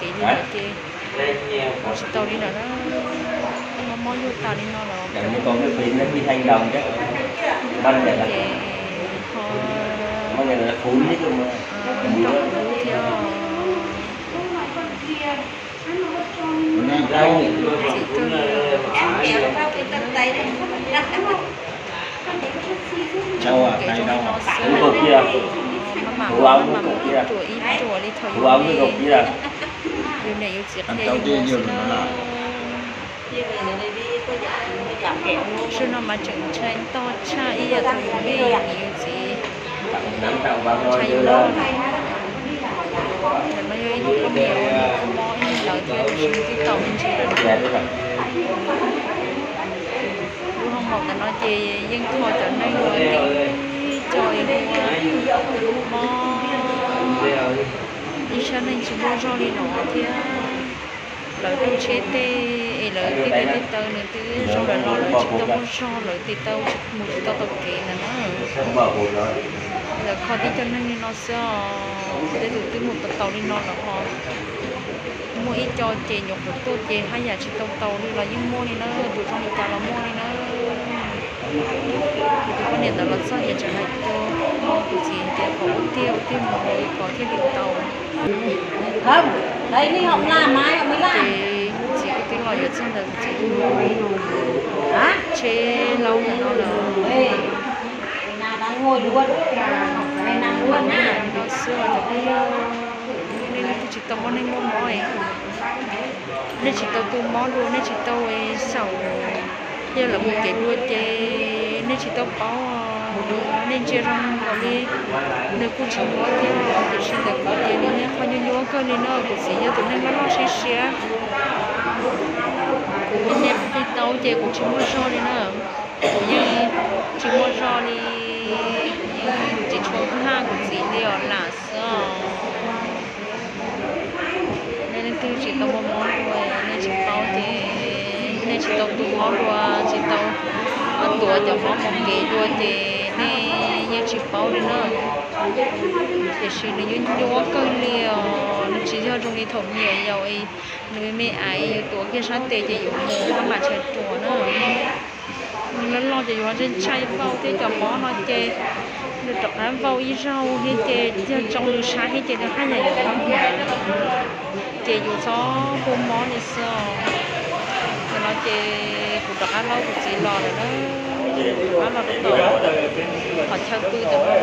kev li lawm ces ua tsis tau li lawm na. Mob mob yug tas li no lawm ces ho nrog kuv thiab. Txiv tuag li, kev zoo no xwb, maj mam maj mam mus ib ruam ib ruam li thaum yus me. Yus niam yus txiv qhia yus mus xwb na. Zaum no mas tseem ntshai ntog tshaj ib yam thaum yus me yus txiv ntshai yus loj. Ntawm no yog ib tug poj niam uas nws kho mob ib yam li lawv thiab, tab sis nws twb tau me ntsis lawm. Lub hoob maum ntawm no ces yeej kho cov neeg uas tib co es ua mob, ib sab neeg tsis muaj zog li no thiab. Lawv tu tsheb tej es lawv tej tes tej taw nws twb zoo lawm los lawv tsis tau muaj zog, lawv tes taw mus tsis tau taug kev ntawd na. Lawv kho tib co neeg li no xwb os. Tej tus twb mus tau taus li no lawm ho muaj ib co ces nyuam qhuav tuaj ces haj yam tsis tau taus li los yeej muaj li na, tus zoo li cas los muaj li na. Tus poj niam ntawd los txog ces tseem hais rau kuv txiv tias kom ua tiag ua tiag mus kom thiaj li tau. Ces kuv txiv twb los yuav txog ntawm kuv txiv tsheb laub ntawm no lawm. No xwb os cov phooj ywg, nej leej twg tsis tau mob, nej muaj mob, nej tsis tau tu mob dua, nej tsis tau xyaum, yog lawv mus kev dua ces nej tsis tau paub, nej ntsia zoo nkaus li nws kuj tsis nyuaj thiab, tiam sis ntawm kuv ces nws yog qhov nyuaj nyuaj kawg li no. Kuv txiv yog tus neeg loj loj siab siab, kuv me me qhov tsis tau ces kuv tsis muaj zog li na. Kuv yeej tsis muaj zog li, kuv yeej tsis tshua kwj ha kuv txiv li os lam xwb os. Nej leej twg tsis tau muaj mob dua, nej tsis paub ces nej tsis tau tu mob dua, tsis tau tuav cov mob mus kev dua ces nej yeej tsis paub li na. Tiam sis nws nyuaj nyuaj kawg li os, nws tsis yog zoo li thaum me nyuam yaus es nws me me es yus tuav kiag sab tes ces yus mus maj mam tshais ruam na. Nws loj loj ces yus ntshai ntshai vau thiab, cov mob no ces nws rov qab vau ib zaug thiab ces yog tsoo nws sab thiab ces nws haj yam yuav vau, ces yus txhob hu mob li xwb os. Ntawm no ces kuv rov qab laub kuv txiv los lawm na, rov qab los rau tom qhov chaw pw ntawm no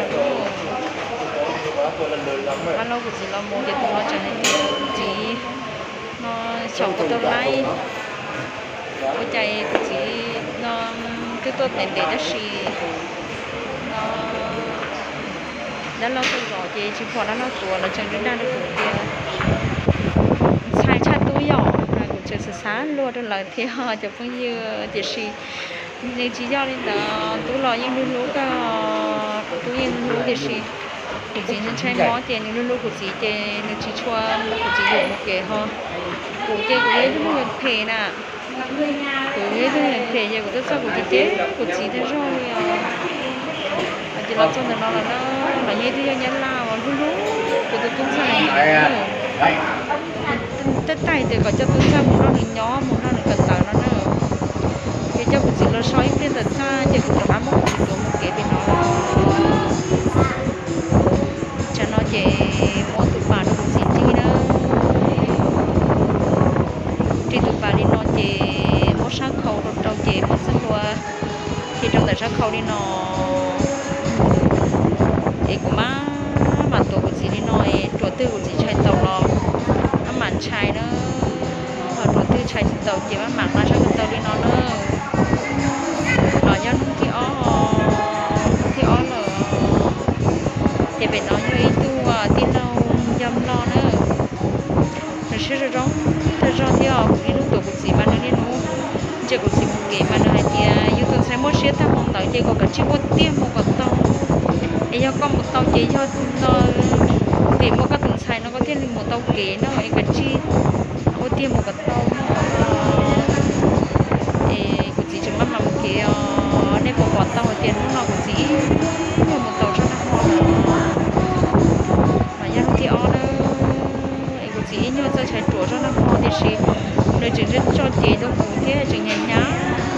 lawm. Rov qab laub kuv txiv los mus ces tus no tseem hais tias kuv txiv no xyaum kuv tau laib, ua cas kuv txiv no twb tuaj ntev ntev tab sis no dab laug tuaj zov ces tsis pom dab laug tuav, lawv tseem dag rau kuv tias ntxhais tshaj tub yom. Kuv tseem xav xav luag rau lawv thiab cov phooj ywg, tiam sis nws tsis yog li ntawd, tub los yeej hlub hlub kawg, tub yeej hlub hlub tiam sis kuv txiv ntshai mob ces nws hlub hlub kuv txiv ces nws tsis tshua muab kuv txiv yuam mus kev ho. Kuv ces kuv yog ib tug neeg phem na, kuv yog ib tug neeg phem ces kuv tuaj txog kuv ces kuv txiv tag zog li os. Ces los txog ntawm no lawm na, los yog ib tug yog nyab laj uas hlub hlub kuv tus tub ntxawg. Tab tais tias kom coj tub ntxawg mus nrog nws nyob mus nrog nws kawm ntawv no na, ces coj kuv txiv los so ib pliag ntawm txaj ces kuv rov qab muab kuv txiv tuav mus kev pem no lawm. Tsam no ces muab tus pas rau kuv txiv nrig na. Nrig tus pas li no ces muab sab khau rau rau ces muab txaj hlua khi rau ntawm sab khau li no. Es kuv maj mam tuav kuv txiv li no es ruam twg kuv txiv tshais taus los maj mam ntshai na. Ho ruam twg tshais tsis taus ces maj mam nqa sab ko taw li no na. Los nyob hnub thib ob, hnub thib ob lawm. Ces pem no yog ib tug tij laug yog nplog na. Nws siab zoo zoo tag zog thiab os. Kuv niaj hnub tuav kuv txiv mas nws niaj hnub ntsia kuv txiv mus kev mas nws hais tias yus tus ntxhais muaj siab tag mus ntawd ces kom kav tsij ua tiag mus kom tau. Es yog koj mus tau ces yog no vim muaj koj tus ntxhais no koj thiaj li mus tau kev no es kav tsij ua tiag mus kom tau. Es kuv txiv tseem maj mam mus kev os. Nej puas pom tau hais tias hnub no kuv txiv ib nyuag mus tau zaj nag hmo no, mas yog hnub thib ob na. Es kuv txiv ib nyuag txawj tshais ruam zaj nag hmo tiam sis nws tseem tso cev rau kuv thiab tseem nyas nyas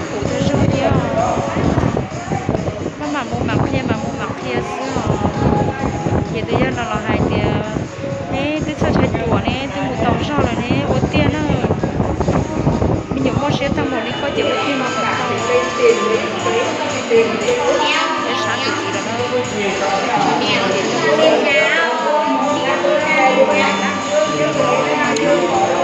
kuv tag zog thiab. Maj mam mus mam qhia mam mus mam qhia xwb os. Ces tus yawg no los hais tias, neb twb txawj tshais ruam ne, twb mus tau zog lawm ne, ua tiag na. Me nyuam muaj siab tag mus li koj ces ua tiag mus kom tau. Peb sab kuv txiv lawm na. Ces coj kuv txiv los,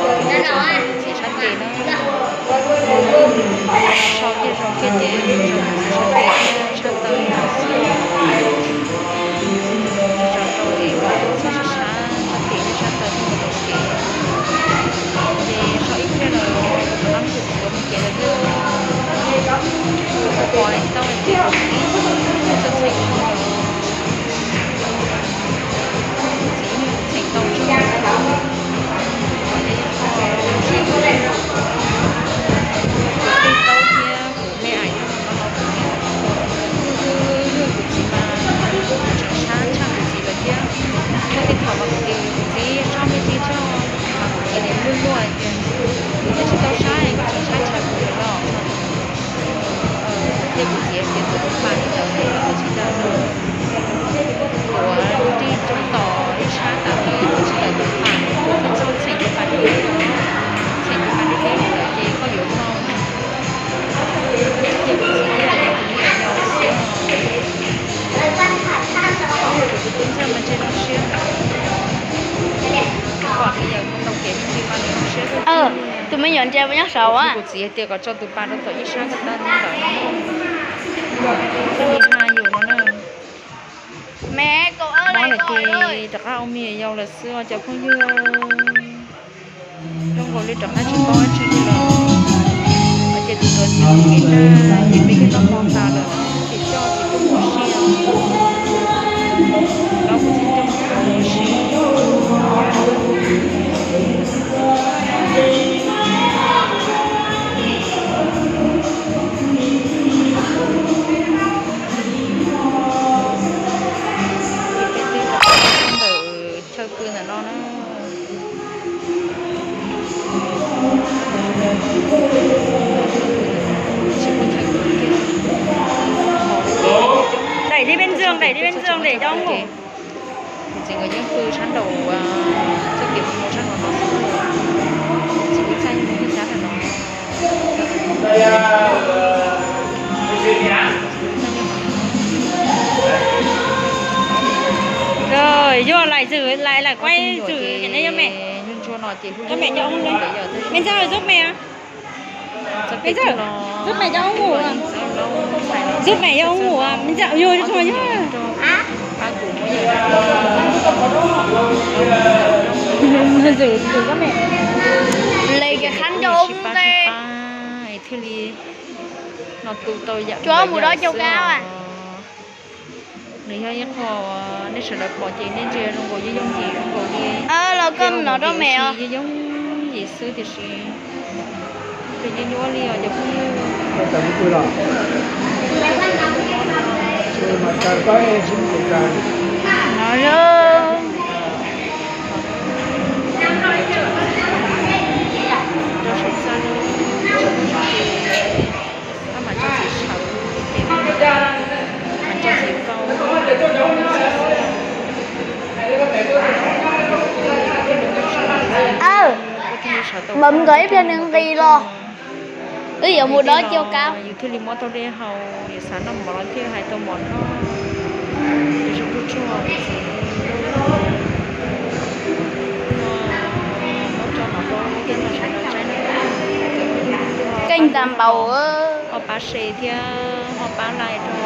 Sau tej zaum kiag ces tso tus txiv sab tes thiab sab taw li no xwb. Tso rau es txhob sab sab sab tes thiab sab taw thiaj mus tau kev. Ces sau ib pliag lawm rov qab mus tus txiv tuav mus kev lawm thiab. Kuv pom tau hais tias ib txoj txheem tau, kuv txiv yeej txheem tau tsob ntawd. Kuv tej taub thiab kuv me ais nyob no los kuv yeej, kuv txiv mas tseem sab tshaj kuv txiv lawm thiab. Muaj tej thaum mas kuv tias kuv txiv sab me ntsis tshaj, mas kuv txiv tias luag luag hais tias kuv twb tsis tau sab, kuv txiv sab tshaj kuv lawm los. Thiab kuv txiv tias tus tub pa li ntawd ces koj twb tsis tau tuav ris coob tos ib sab tas li, twb tsis tau tus pa, txhob txheem tus pa deb deb, txheem tus pa deb deb li ntawd ces koj yuav tau. Ces kuv txiv ib yam li kuv niam yau xwb. Kuv tus tub ntxawg mas ntshe zoo siab, pom nws yawm mus tau kev me ntsis mas nws zoo siab kawg. Tus me nyuam ntsia puas nyob saud a? Kuv txiv hais tias kom tso tus pa rau tom ib sab kom tag li ntawd no. Txoj li haj yus no na. Mob lawm ces rov qab ua me nyuam yaus lawm xwb os cov phooj ywg. Zoo nkaus li rov qab tsis paub dab tsi li lawm. Ces tus tuav txiv mus kev tag ces peb twb tau hmo tas lawm, ces coj txiv tuaj mus ua si os. Los kuv txiv coj txiv tuaj mus ua si. Ces peb twb rov qab ntawm chaw pw ntawm no na. Daim li peb ntxwg, daim li peb ntxwg, daim cov ub. Kuv txiv nkawd yeej pw sab nraum txoj kev mus sab nraum no xwb. Txiv kuj txaj yeej mus txaj nraum no. Yog laim zws, laim, laim quay zws, me ntxawg, zub me, zub me cov ub, zub me cov ub, me ntxawg, yog, yog, yog. Zws, zws koj me. Le kev qhab nco ub teb. Thiaj li no tu tau yam, cov mus dov caug kab. Nws yog ib qho nej sawv daws pom ces nej ntsia zoo nkaus yooj yooj yim zoo nkaus li, los koj no rau me os, yooj yooj yim xwb tiam sis nws nyuaj nyuaj li os cov phooj ywg. No, rau saum txaj no, tsis muaj zog ces koj mam tso txiv sawv ces, mam tso txiv vau. Mam nkawd ib pliag nws nqis los, wb yuav mus dov caug kab. Yus thiaj li muab tau dej haus, yus xav noj mov los thiaj hais tau mov noj. Zoo ruaj tsuag. Keej tag npaum. Ho pab share thiab ho pab like rau